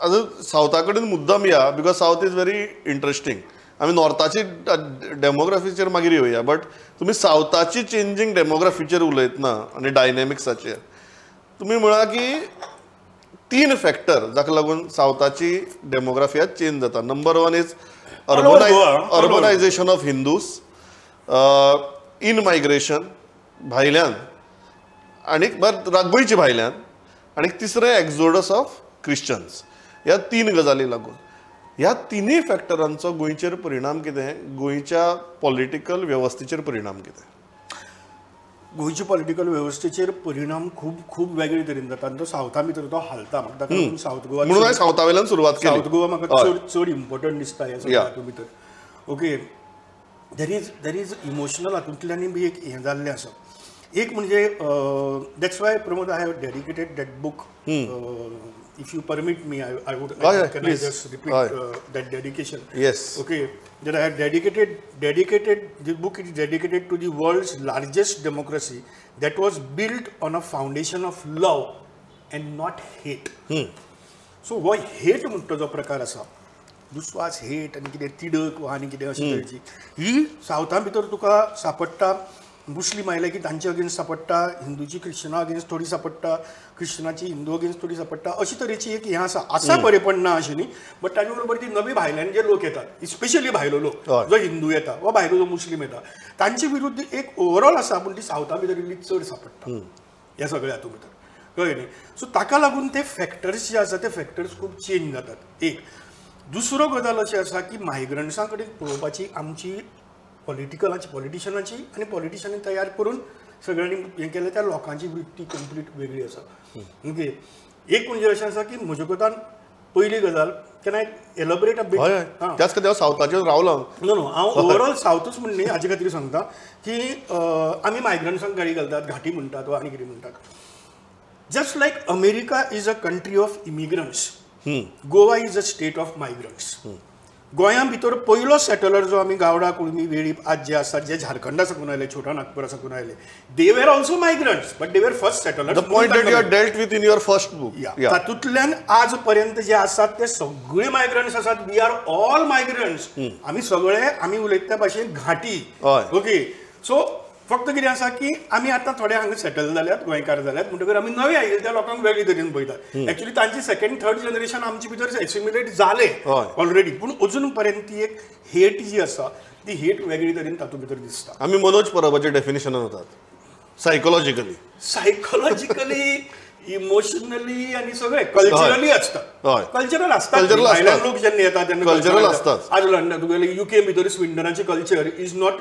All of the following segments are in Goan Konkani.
आतां सावथा कडेन मुद्दम या because south is very interesting. आमी नॉर्थाची डेमोग्राफीचेर मागीर येवया, बट तुमी सावथाची चेंजींग डेमोग्राफीचेर उलयतना आनी डायनेमिक्साचेर तुमी म्हळां की तीन फॅक्टर जाका लागून सावथाची डेमोग्राफी आज चेंज जाता. Number one is urbanization of Hindus, in migration भायल्यान आनी गोंयचे भायल्यान, आनी तिसरें एक्झोडस ऑफ क्रिश्चन्स. ह्या तीन गजाली लागून ह्या तिनूय फॅक्टरांचो गोंयचेर परिणाम कितें, गोंयच्या पॉलिटिकल वेवस्थेचेर परिणाम कितें? गोंयच्या पॉलिटिकल वेवस्थेचेर परिणाम खूब खूब वेगळे तरेन जाता आनी तो सावथा भितर तो हालता. म्हाका ताका लागून सावथ गोवा, म्हणून हांवें सावथा वयल्यान सुरवात केली. सावथ गोवा म्हाका चड चड इम्पोर्टंट दिसता ह्या सगळ्या हातूंत भितर. Okay, there is emotional हातूंतल्यानूय बी एक हें जाल्लें आसा. एक म्हणजे that's why Pramod I have dedicated that book. If you permit me, I would can I just repeat that dedication? Yes. Okay, that I have dedicated the book is dedicated to the world's largest democracy that was built on a foundation of love and not hate. So हो हेट म्हणटा जो प्रकार आसा, दुस्वास, हेट आनी कितें तिडक वा आनी कितें अशें तरेची ही सावथा भितर तुका सांपडटा. मुस्लीम आयले की तांचे अगेन्स्ट सांपडटा, हिंदूची क्रिश्चना अगेन्स्ट थोडी सांपडटा, क्रिश्चनाची हिंदू अगेन्स्ट थोडी सांपडटा, अशी तरेची एक हें आसा. आसा बरेपण ना अशें न्ही, बट ताजे बरोबर ती नवी भायल्यान जे लोक येतात, स्पेशली भायलो लोक जो हिंदू येता वा भायलो जो मुस्लीम येता, तांचे विरुद्ध एक ओवरऑल आसा, पूण ती सावथा भितर इल्ली चड सांपडटा ह्या सगळ्या हातूंत भितर, कळ्ळें न्ही? सो ताका लागून ते फॅक्टर्स जे आसा ते फॅक्टर्स खूब चेंज जातात. एक दुसरो गजाल अशी आसा की मायग्रंट्सां कडेन पळोवपाची आमची पॉलिटिकलाची, पॉलिटिशनाची आनी पॉलिटिशनांनी तयार करून सगळ्यांनी हें केलें त्या लोकांची वृत्ती कंप्लीट वेगळी आसा. ओके, एक म्हणजे अशें आसा की म्हज्या कोतान पयली गजाल, can I elaborate a bit? त्याच खातीर हांव सावथाचेर रावलो. नो नो, हांव ओवरऑल सावथूच म्हण न्ही, हाजे खातीर सांगता की आमी मायग्रंट्सांक गाडी घालतात, घाटी म्हणटात वा आनी कितें म्हणटात. Just like America is a country of immigrants, Goa is a state of migrants. गोंया भितर पयलो सेटलर जो आमी गावडा, कुळमी, वेळीप आज जे आसात, जे झारखंडा साकून आयले, छोटा नागपूरा साकून आयले, they were also migrants but they were first settlers. The point that you have dealt with in your first book. तातूंतल्यान आज पर्यंत जे आसात ते सगळे मायग्रंट्स आसात. We are all migrants. आमी सगळे, आमी उलयता त्या भाशेन घाटी. ओके, सो फक्त कितें आसा की आमी आतां थोडे हांगा सेटल जाल्यात, गोंयकार जाल्यात, म्हणटकीर आमी नवे आयिल्ले त्या लोकांक वेगळे तरेन पळयतात. एक्चुअली तांची सेकंड थर्ड जनरेशन आमचे भितर एसिमिलेट जाले ऑलरेडी, पूण अजून पर्यंत ती एक हेट जी आसा ती हेट वेगळे तरेन तातूंत भितर दिसता. आमी मनोज परबाचे डेफिनेशनान वतात, सायकोलॉजिकली, सायकोलॉजिकली, इमोशनली आनी सगळे कल्चरली आसता. कल्चरल आसता, भायल्यान लोक जेन्ना येता तेन्ना कल्चरल आसता. आज लंडन तुगेले युके भितर स्विंडनाचे culture is not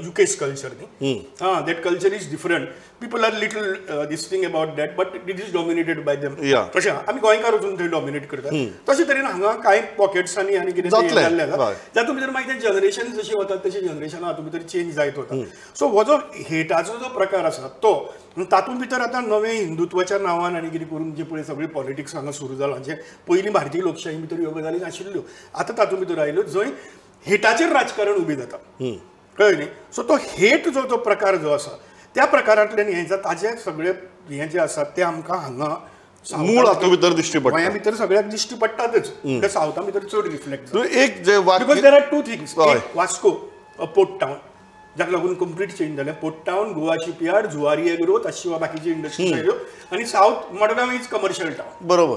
UK's culture न्ही. हां, that culture is different. People are little this thing about that, but it is dominated by them. तशें आमी गोंयकार वचून थंय डॉमिनेट करतात. तशें तरेन हांगा कांय पॉकेट्सांनी आनी कितें जाल्लें आसा, जातूंत भितर मागीर ते जनरेशन जशी वतात तशी जनरेशनां हातूंत भितर चेंज जायत वता. सो हो जो हेटाचो जो प्रकार आसा तो तातूंत भितर आतां नवें हिंदुत्वाच्या नांवान आनी कितें करून जे पळय सगळी पॉलिटिक्स हांगा सुरू जालां, जे पयलीं भारतीय लोकशाही भितर ह्यो गजाली नाशिल्ल्यो, आतां तातूंत भितर आयल्यो, जंय हेटाचेर राजकारण उबें जाता, कळ्ळें न्ही? सो तो हेट जो जो प्रकार जो आसा त्या प्रकारांतल्यान हें जाता, ताजे सगळे हें जे आसा ते आमकां हांगा मूळ हातूंत भितर दिश्टी पडटा, गोंया भितर सगळ्याक दिश्टी पडटातच, त्या सावथा भितर चड रिफ्लेक्ट. एक जे because there are two things, Vasco a port town जाका लागून कंप्लीट चेंज जालें, port town, Goa shipyard, Zuari agro, ताचे शिवाय बाकीची इंडस्ट्रीज आयल्यो, आनी south Madgaon is commercial town. बरोबर.